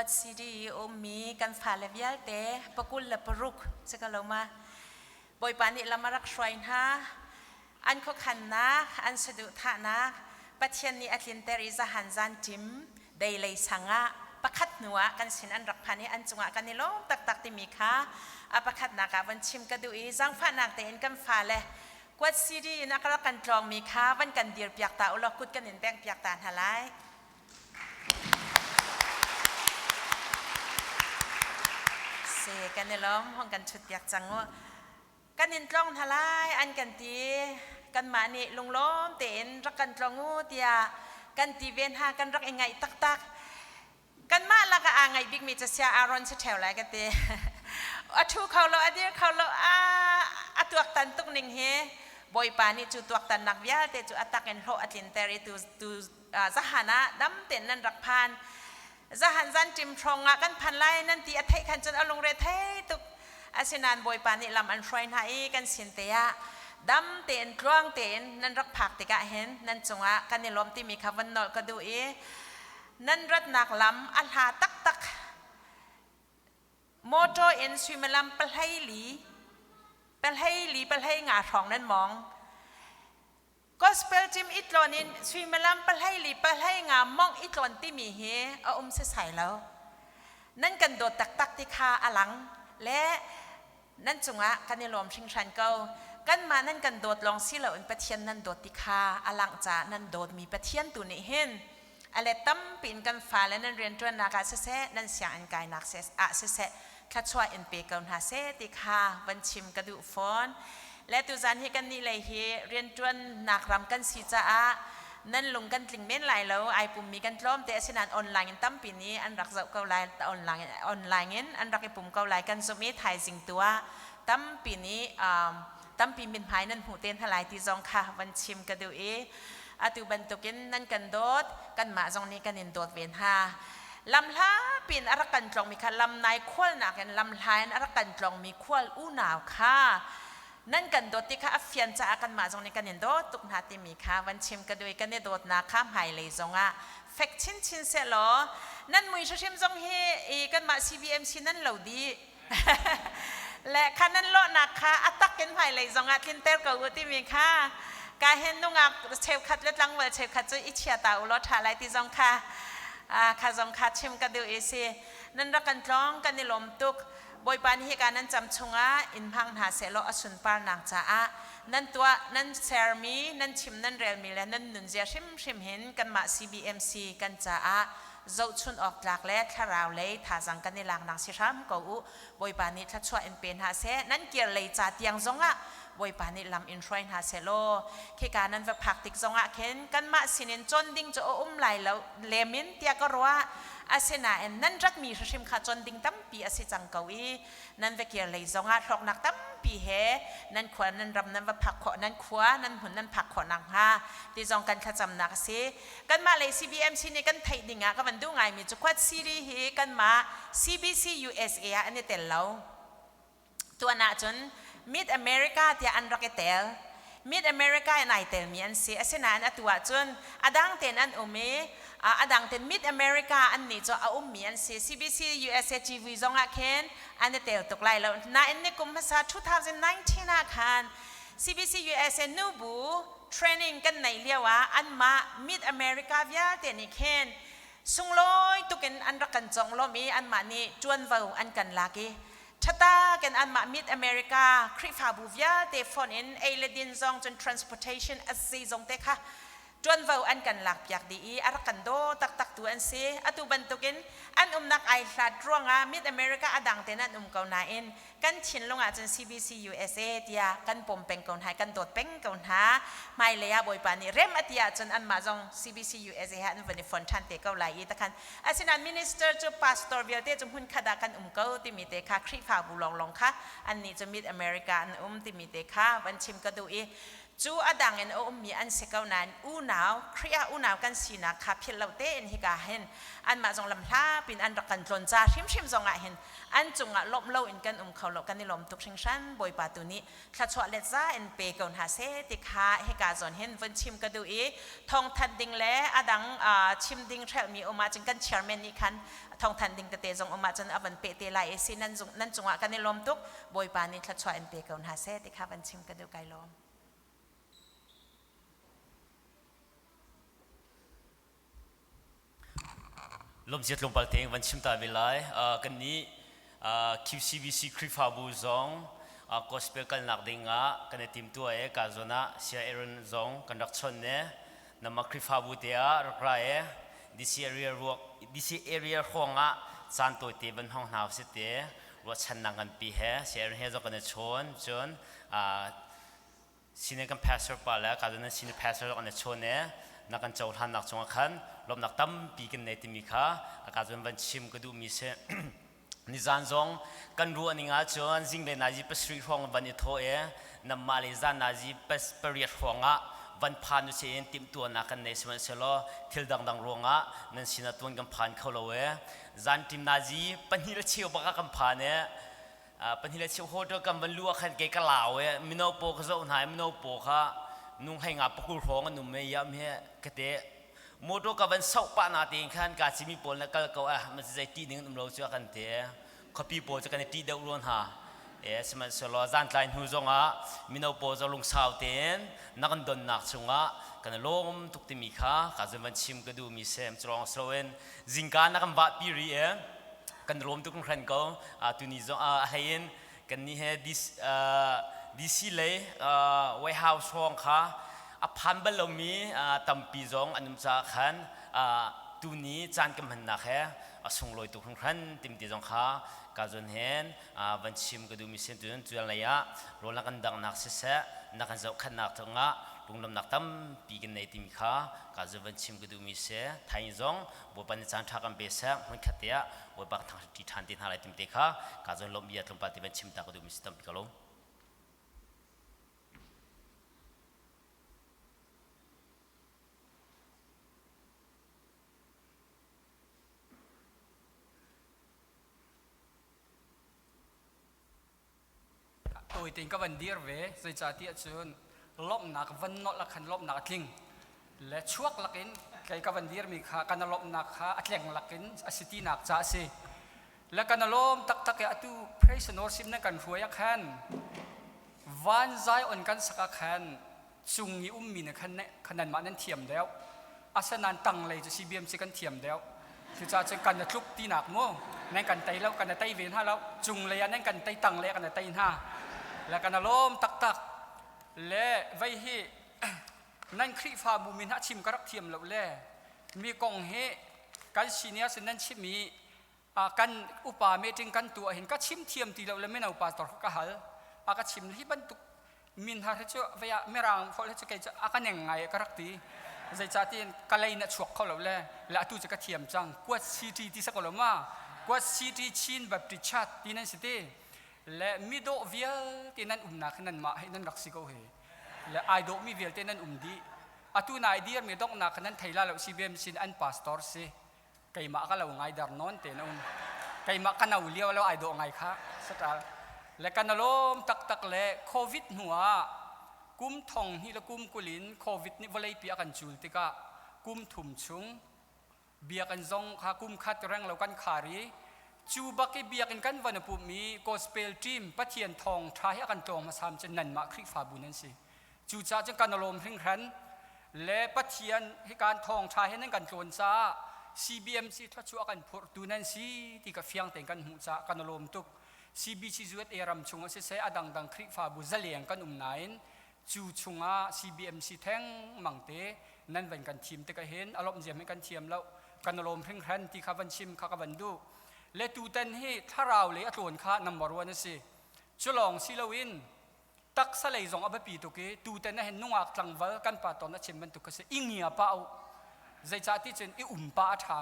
Quad City i ummi kan fale vialte 26 si ka lo ma. Bawipa nih lam a rak hruai hna. An khuakhannak, an saduhthahnak Pathian nih a tlinter i zahan zan ṭim deilei sang ah pakhat hnu ah kan sin an rak phan i an cungah kan i lawm taktak timi kha a pakhatnak ah von chim ka duh i zaangfahnak tein kan fale Quad City in a rak kan tlawngmi kha van kan dirpiak ta ulaw kut kan in benghpiak ta hna lai. Se kan i lawm, hong kan chutpiak cang u. Kan in tlawng hna lai an kan ti. Kanmah nih lunglawm tein rak kan tlawng u tiah kan ti ve hna kan rak i ngaih taktak. Kanmah lakah aa ngaih bikmi cu sia Aaron si ṭheo lai ka ti. A ṭhu kho lo, a dir kho lo, a tuaktan tuk ning hi Bawipa nih cu tuaktannak vialte cu a tak in hlawh a tlinter i tu, tu zahan ah dam tein nan rak phan. Zahan zan ṭim hrawng ah kan phan lai nan ti a theih khan cun a lungre thei tuk. Asinain Bawipa nih lam an hruai hna i kan sin te ah dam tein tluang tein nan rak phak tikah hin nan cungah kan i lawm timi kha von nolh ka duh i Nan ratnak lam a hla taktak. Motor in suimilam pahlei li, pahlei nga hrawng nan mong. Gospel cim i tlawn in suimilam pahlei li, pahlei nga mong i tlawn timi hi a um sesai lo. Nan kan dawt taktak ti kha a lang le nan cungah kan i lawm hringhran ko. Kanmah nan kan dawt lawng si loin Pathian nan dawt ti kha a langh caah nan dawtmi Pathian tu nih hin a let tampi in kan fale nan rianṭuannak ah siseh, nan sianginn kainak ah siseh, thluachuah in pe ko hna seh ti kha van chim ka duh fawn. Le tuzan hi kannih lei hi rianṭuannak ram kan si caah nan lung kan tling men lai lo, ai pummi kan tlawm te asinain online in tampi nih an rak zoh ko lai, online in an rak i pum ko lai kan zumh i thaizing tu ah tampi nih tampi mithmai nan hmuh te hna lai ti zong kha van chim ka duh i atu bantukin nan kan dawt kanmah zong nih kan in dawt ve hna lamhla pin a rak kan tlongmi kha lamnai khualnak in lamhla in a rak kan tlongmi khual unau kha nan kan dawt ti kha a fian caah kanmah zong nih kan in dawt tuk hna timi kha van chim ka duh i kan i dawtnak kha hmailei zongah fek chinchin sehlaw nan mui hrim zong hi i kanmah CBMC nan lo dih le kha nan lawhnak kha a tak in hmailei zongah tlinter ko u timi kha ka hen nungak cheukhat le tlangval cheukhat cu i chia ta u law ṭha lai ti zong kha kha zong kha chim ka duh i si nan rak kan tlawng kan i lawm tuk Bawipa nih hika nan cam chungah in hmang hna sehlaw a sunparnak caah nan tuah nan sermi nan chim nan relmi le nan nunzia hrimhrim hin kanmah CBMC kan caah zohchun awk tlak le thlarau lei thazang kan i laknak si hram ko u. Bawipa nih thluachuah in pe hna seh. Nan kir lei ca tiang zongah Bawipa nih lam in hruai hna seh law khika nan va phak tik zongah khin kanmah sinin cawn ding cu a um lai lo lemin tiah ka ruah. Asinain nan ratmi hrimhrim kha cawn ding tampi a si cang ko i nan va kir lei zongah hlawknak tampi he nan khua nan ram nan va phak khawh nan khua nan hmun nan phak khawh nakhnga ti zong kan thlacamnak a si. Kanmah lei CBMC nih kan theih ding ah ka van duh ngaimi cu Quad City hi kanmah CBC USA ah an i tel lo. Tuan ahcun Mid America tiah an rak i tel. Mid America in ai telmi an si. Asinain atu ahcun a dang tein an um i a dang tein Mid America an nih cu a ummi an si. CBC USA TV zong ah khin an i tel tuk lai lo. Nain ni kum hmasa 2019 ah khan CBC USA nubu training kan neih lio ah anmah Mid America vialte nih khin sunglawi tukin an rak kan conglawmh i anmah nih ṭuanvo an kan lak i ṭhata kan anmah Mid America Khrihfabu vialte phone in ei le din zong cun transportation a zeizong te kha ṭuanvo an kan lakpiak dih i a rak kan daw taktak tu an si. Atu bantukin an umnak ai hlat ruangah Mid America a dang tein an um ko nain kan thinlung ah cun CBC USA tiah kan pom peng ko hna kan dawt peng ko hna. Hmailei ah Bawipa nih rem a ti ahcun anmah zong CBC USA he an van i fon ṭhan te ko lai i takhan asinain minister cu pastor vialte cu hmunkhat ah kan um ko timi te kha Khrihfabu lawnglawng kha annih cu Mid America an um timi te kha van chim ka duh i. Cu a dang in a ummi an si ko nain unau, Khrih ah unau kan sinak kha philh lo tein hika hin anmah zong lamhla pin an rak kan tlawn ca hrimhrim zong ah hin an cungah lawmh lo in kan um kho lo kan i lawm tuk hringhran. Bawipa tu nih thluachuah let za in pe ko hna seh ti kha hika zawn hin vun chim ka duh i thawngthanh ding le a dang chim ding hrelhmi um ahcun kan chairman nih khan thawngthanh ding tete zong um ahcun a van peh te lai i si nan nan cungah kan i lawm tuk. Bawipa nih thluachuah in pe ko hna seh ti kha van chim ka duh kai lawm. Lawmzia tlawmpal tein van chim ta ve lai. Kan nih QCBC Khrihfabu zong gospel kalnak ding ah kan i timtuah i ka zawn ah Sia Aaron zong kan rak chon ne. Nama Khrihfabu te ah rak ra e DC area ruak DC area hrawng ah caan tawite van hong hna usih te ruahchannak nganpi he Sia Aaron he zong kan i chawn cun senior kan pastor pa le ka nan senior pastor zong an i chawn e na kan cohlannak cungah khan lawmhnak tampi kan nei timi kha ka cun van chim ka duhmi si nizan zong kan ruah ning ahcun zinglei nazi pasarih hrawng van i thawh i namah le zan nazi pariat hrawng ah van phan u in timhtuahnak kan nei sihmanhsehlaw thil dangdang ruangah nan sinah tuan kan phan kho lo e zan tim nazi pahnih le cheu bak ah kan phan e pahnih le cheu hotel kan van lu ah khan ke ka lau e mino paw ka zoh hna i mino paw kha nung hei nga pakul hrawng an um e yam he kate motor ka van soh pah na tein khan ka cimi pawl na kal ko ah ma zei ti ning um lo cu kan te khuapi pawl cu kan i ti deuh ruan ha e sihmanhsehlaw zan tlai hnu zongah mino pawl zo lungsau tein na kan donnak chungah kan lawm tuk timi kha ka zun van chim ka duh mi sem churong soin zingka na kan vah pi ri e kan rawm tuk hran ko tuni zong a hlei in kan ni he DC lei White House hrawng kha a phan bal lomi tampi zong an um caah khan tuni caan kan hmannak he a sunglawi tuk hringhran timti zong kha ka zun hen van chim ka duhmi sin tun tuan lei ah rawl na kan danghnak siseh na kan zohkhanhnak thawngah lunglawmnak tampi kan nei timi kha ka zun van chim ka duhmi si thaing zong Bawipa nih caan ṭha kan pe seh hmunkhat te ah Bawipa kan thangṭhat ṭhan te hna lai tim te kha ka zawn lawmh bia tlawmpal te van chim ta ka duhmi si tampi ka lawm. Tawi tein ka van dir ve zeicahtiah cun lawmhnak van nolh ah khan lawmhnak a tling le chuak lakin kei ka van dirmi kha kan lawmhnak kha a tleng lakin a si tinak ca a si le kan lawm taktak i atu praise and worship nan kan hruai ah khan van zai on kan sak ah khan cung i ummi na khan khan nanmah nan thiam deuh asinain tanglei cu CBMC kan thiam deuh cucaah cun kan na tluk tinak mu nan kan tei lo kan na tei ve hna lo cunglei ah nan kan tei tanglei ah kan na tei hna le kan lawm taktak le vei hi nan Khrihfabu min ha chim ka rak thiam lo le mi kong hi kan senior sin nan chim i kan upa meeting kan tuah hin ka chim thiam ti lo le mino pastor ka hal a ka chim hi bantuk min har hi cu vei ah mirang holh hi cu kei cu a ka neng ngai ka rak ti zeicahtiin ka lei na chuak kho lo le le atu cu ka thiam cang Quad City ti sa ko lo ma Quad City Chin Baptist Church ti nan si ti le mi dawh vialte nan umnak hi nan mah hi nan rak si ko hi le ai dawh mi vialte nan um dih atu nai dir mi donghnak kha nan thei la lo CBM sin an pastor si keimah ka lo ngai dar nawn te na um keimah ka no lio lo ai dawh ngai kha satal le kan lawm taktak le covid hnu ah kum thong hi le kum kulin covid nih vawlei pi a kan cul tikah kum thum chung biakinn zong kha kum khat reng lo kan khar i cu bak i biakinn kan van pumh i gospel team pathian thawng tha hi a kan tlawng hmasam cu nanmah khrihfabu nan si Cucaah cun kan lawm hringhran le Pathian hikan thawngṭha he nan kan tlawn caah CBMC thluachuah kan phurhtu nan si ti ka fiang tein kan hmuh caah kan lawm tuk. CBC USA ram chung ah siseh a dangdang Khrihfabu zaleng kan um nain cu chungah CBMC theng mangte nan van kan thim tikah hin a lawmh ziam hi kan thiam lo kan lawm hringhran ti kha van chim kha ka van duh. Le tutan hi thlarau lei a tlawn kha number one a si. Cu lawng si loin taksa lei zong a biapi tuk i tuten ah hin nungak tlangval kan pa ton a chim bantuk kha si i ngia pa u zeicah ti cun i um pa a ṭha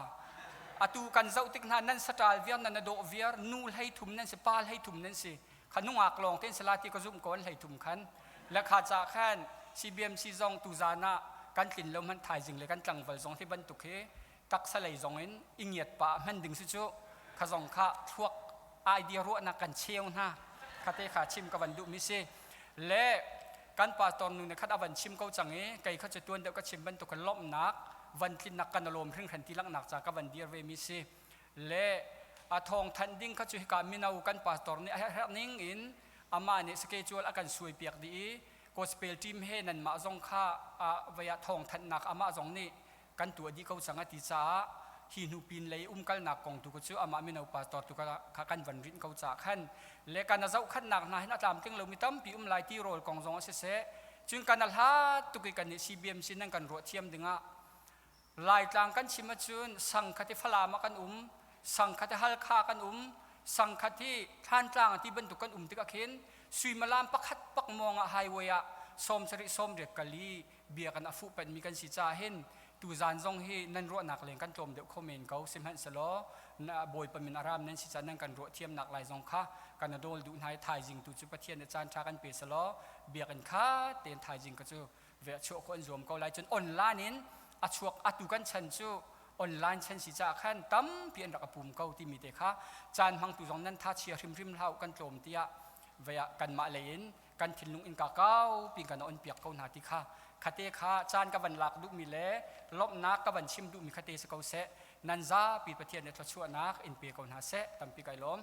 atu kan zoh tik hna nan saṭal viar nan dawh viar nu hlei thum nan si pa hlei thum nan si kha nungak lawng tein sala ti ka zumh ko an hlei thum khan le kha ca khan. CBMC zong tuzan ah kan tlin lo hmanh thaizing le kan tlangval zong hi bantuk hi taksa lei zong in i ngiat pah hman ding si cu kha zong kha thluak idea ruahnak kan cheu hna khate kha chim ka van duh mi si le kan pastor nu ne khat avan chim ko cang i kei kha cu tuan deuh ka chim bantuk khan lawmhnak van tlinnak kan lawm hringhran ti langhnak ca ka van dir ve mi si le a thawng thanh ding kha cu hika mino kan pastor nih a herh ning in amah nih schedule a kan suai piak dih i gospel team he nanmah zong kha vei ah thawng thanhnak amah zong nih kan tuah dih ko cang a ti caah hi hnu pin lei umkalnak kong tu cu amah mino pastor tu kha kan van rinh ko caah khan le kan a zohkhannak hna hin a tlamtling lomi tampi um lai ti rawl kong zong a siseh cun kan a hlat tuk i kan nih CBMC nan kan ruah thiam dingah Laitlang kan chim ahcun sang khat i Falam ah kan um sang khat i Halkha kan um sang khat hi Thlantlang ti bantuk kan um tikah khin suimilam pakhat pakmawng ah highway ah 70 80 kal i bia kan a fuh penmi kan si caah hin tuzan zong hi nan ruahnak leng kan tlawm deuh kho men ko sihmanhsehlaw na bawipa min aram nan si caah nan kan ruah thiamnak lai zong kha kan a dawl duh hna i thaizing tu cu Pathian nih caan ṭha kan pe selaw biakinn kha tein thaizing ka cu ve a chuah khawh an zuam ko lai cun online in a chuak atu kan chan cu online chan si caah khan tampi an rak a pum ko timi te kha caan hmangtu zong nan tha chia hrimhrim hlau kan tlawm tiah ve ah kanmah lei in kan thinlung in ka kau pin kan on piak ko hna ti kha khate kha caan ka van lak duhmi le lawmhnak ka van chim duhmi khate si ko seh nan zapi Pathian nih thluachuahnak in pe ko hna seh tampi kai lawm.